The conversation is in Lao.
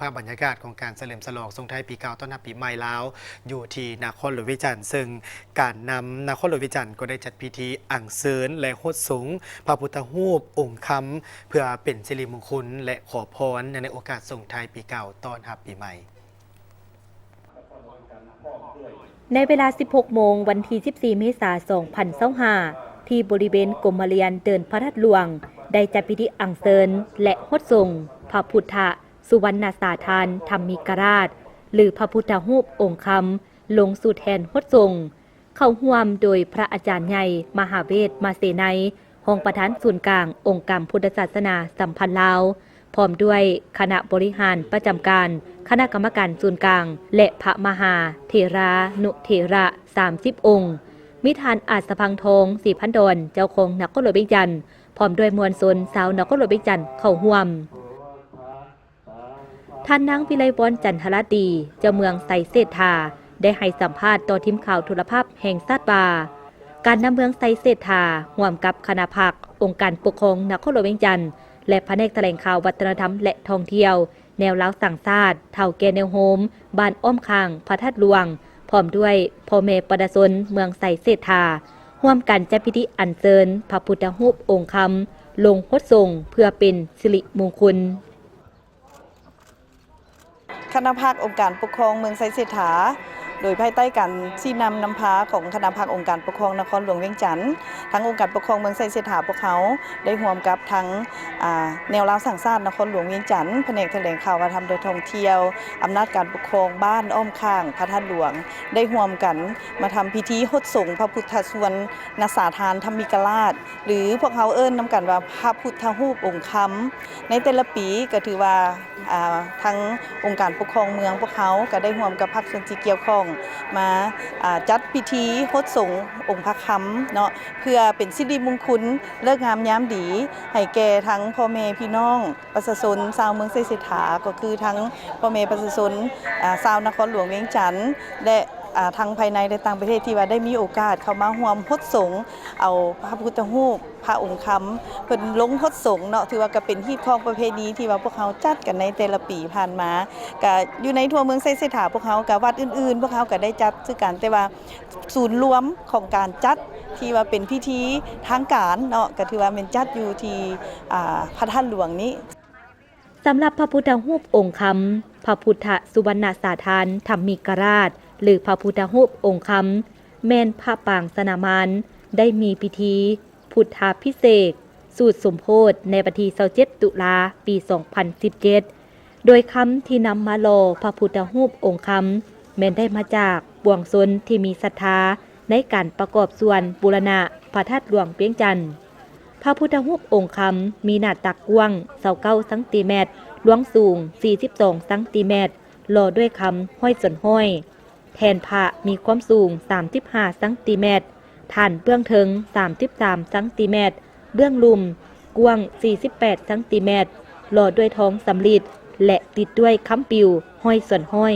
ພາບບັນຍາກາດຂອງການສະເຫຼີມສະຫຼອງສົ່ງທ້າຍປີເກົ່າຕ້ອນຮັບປີໃໝ່ລາວ ຢູ່ທີ່ນະຄອນຫຼວງວຽງຈັນ ເຊິ່ງການນຳນະຄອນຫຼວງວຽງຈັນກໍໄດ້ຈັດພິທີອັນເຊີນ ແລະ ຫົດສົງພະພຸດທະຮູບອົງຄຳ ເພື່ອເປັນສິລິມຸງຄຸນ ແລະ ຂໍພອນເນື່ອງໃນໂອກາດສົ່ງທ້າຍປີເກົ່າຕ້ອນຮັບປີໃໝ່. ໃນເວລາສິບຫົກໂມງ ວັນທີສິບສີ່ ເມສາ ສອງພັນຊາວຫ້າ ທີ່ບໍລິເວນກົມມະລຽນເດີ່ນພະທາດຫຼວງ ໄດ້ຈັດພິທີອັນເຊີນ ແລະ ຫົດສົງພະພຸດທະສຸວັນນະສາທານທຳມິກະລາດ ຫຼື ພະພຸດທະຮູບອົງຄຳ ລົງສູ່ແທ່ນຫົດສົງ, ເຂົ້າຮ່ວມໂດຍພະອາຈານໃຫຍ່ ມະຫາເວດ ມະເສໄນ ຮອງປະທານສູນກາງອົງການພຸດທະສາສະໜາສຳພັນລາວ, ພ້ອມດ້ວຍຄະນະບໍລິຫານປະຈຳການ, ຄະນະກຳມະການສູນກາງ ແລະ ພະມະຫາເຖລານຸເຖລະສາມສິບອົງ, ມີທ່ານອາດສະພັງທອງ ສີພັນດອນ ເຈົ້າຄອງນະຄອນຫຼວງວຽງຈັນ ພ້ອມດ້ວຍມວນຊົນຊາວນະຄອນຫຼວງວຽງຈັນເຂົ້າຮ່ວມ. ທ່ານນາງ ວິໄລວອນ ຈັນທະລາຕີ ເຈົ້າເມືອງໄຊເສດຖາ ໄດ້ໃຫ້ສຳພາດຕໍ່ທີມຂ່າວໂທລະພາບແຫ່ງຊາດວ່າ ການນຳເມືອງໄຊເສດຖາ ຮ່ວມກັບຄະນະພັກ, ອົງການປົກຄອງນະຄອນຫຼວງວຽງຈັນ ແລະ ພະແນກຖະແຫຼງຂ່າວ, ວັດທະນະທຳ ແລະ ທ່ອງທ່ຽວ, ແນວລາວສ້າງຊາດ, ເຖົ້າແກ່ແນວໂຮມ, ບ້ານອ້ອມຂ້າງພະທາດຫຼວງ, ພ້ອມດ້ວຍພໍ່ແມ່ປະຊາຊົນເມືອງໄຊເສດຖາ ຮ່ວມກັນຈັດພິທີອັນເຊີນພະພຸດທະຮູບອົງຄຳ ລົງຫົດສົງ ເພື່ອເປັນສິລິມຸງຄຸນ. ຄະນະພັກອົງການປົກຄອງເມືອງໄຊເສດຖາ ໂດຍພາຍໃຕ້ການຊີ້ນຳນຳພາຂອງຄະນະພັກອົງການປົກຄອງນະຄອນຫຼວງວຽງຈັນ, ທາງອົງການປົກຄອງເມືອງໄຊເສດຖາພວກເຮົາໄດ້ຮ່ວມກັບທາງ ອາ ແນວລາວສ້າງຊາດນະຄອນຫຼວງວຽງຈັນ, ພະແນກຖະແຫຼງຂ່າວ ວັດທະນະທຳ ແລະ ທ່ອງທ່ຽວ, ອຳນາດການປົກຄອງບ້ານອ້ອມຂ້າງພະທາດຫຼວງ ໄດ້ຮ່ວມກັນມາທຳພິທີຫົດສົງພະພຸດທະສຸວັນນະສາທານທຳມິກະລາດ ຫຼື ພວກເຮົາເອີ້ນນຳກັນວ່າພະພຸດທະຮູບອົງຄຳ. ໃນແຕ່ລະປີກໍຖືວ່າ ອາ ທາງອົງການປົກຄອງເມືອງພວກເຮົາກໍໄດ້ຮ່ວມກັບພາກສ່ວນທີ່ກ່ຽວຂ້ອງມາ ອາ ຈັດພິທີຫົດສົງອົງພະຄຳເນາະ ເພື່ອເປັນສິລິມຸງຄຸນ ເລີກງາມຍາມດີ ໃຫ້ແກ່ທັງພໍ່ແມ່ພີ່ນ້ອງປະຊາຊົນຊາວເມືອງໄຊເສດຖາ ກໍຄືທັງພໍ່ແມ່ປະຊາຊົນ ອາ ຊາວນະຄອນຫຼວງວຽງຈັນ ແລະ ອາ ທັງພາຍໃນ ແລະ ຕ່າງປະເທດ ທີ່ວ່າໄດ້ມີໂອກາດເຂົ້າມາຮ່ວມຫົດສົງເອົາພະພຸດທະຮູບ ພະອົງຄຳ ເພິ່ນລົງຫົດສົງເນາະ, ຖືວ່າກໍເປັນຮີດຄອງປະເພນີທີ່ວ່າພວກເຮົາຈັດກັນໃນແຕ່ລະປີຜ່ານມາ. ກະຢູ່ໃນທົ່ວເມືອງໄຊເສດຖາ ພວກເຮົາກະ ວັດອື່ນໆ ພວກເຮົາກະໄດ້ຈັດຄືກັນ, ແຕ່ວ່າສູນລວມຂອງການຈັດທີ່ວ່າເປັນພິທີທາງການເນາະ ກະຖືວ່າແມ່ນຈັດຢູ່ທີ່ ອາ ພະທາດຫຼວງນີ້. ສຳລັບພະພຸດທະຮູບອົງຄຳ ພະພຸດທະສຸວັນນະສາທານທຳມິກະລາດ ຫຼື ພະພຸດທະຮູບອົງຄຳ ແມ່ນພະປາງຊະນະມານ ໄດ້ມີພິທີພຸດທາພິເສກສູດສົມໂພດ ໃນວັນທີຊາວເຈັດ ຕຸລາ ປີສອງພັນສິບເຈັດ ໂດຍຄຳທີ່ນຳມາຫຼໍ່ພະພຸດທະຮູບອົງຄຳ ແມ່ນໄດ້ມາຈາກປວງຊົນທີ່ມີສັດທາໃນການປະກອບສ່ວນບູລະນະພະທາດຫຼວງວຽງຈັນ. ພະພຸດທະຮູບອົງຄຳມີໜ້າຕັກກວ້າງຊາວເກົ້າຊັງຕີແມັດ, ລວງສູງສີ່ສິບສອງຊັງຕີແມັດ, ຫຼໍ່ດ້ວຍຄຳຮ້ອຍສ່ວນຮ້ອຍ. ແທ່ນພະມີຄວາມສູງສາມສິບຫ້າຊັງຕີແມັດ, ຖານເບື້ອງເທິງສາມສິບສາມຊັງຕີແມັດ, ເບື້ອງລຸ່ມກວ້າງສີ່ສິບແປດຊັງຕີແມັດ, ຫຼໍ່ດ້ວຍທອງສຳລິດ ແລະ ຕິດດ້ວຍຄຳປິວຮ້ອຍສ່ວນຮ້ອຍ.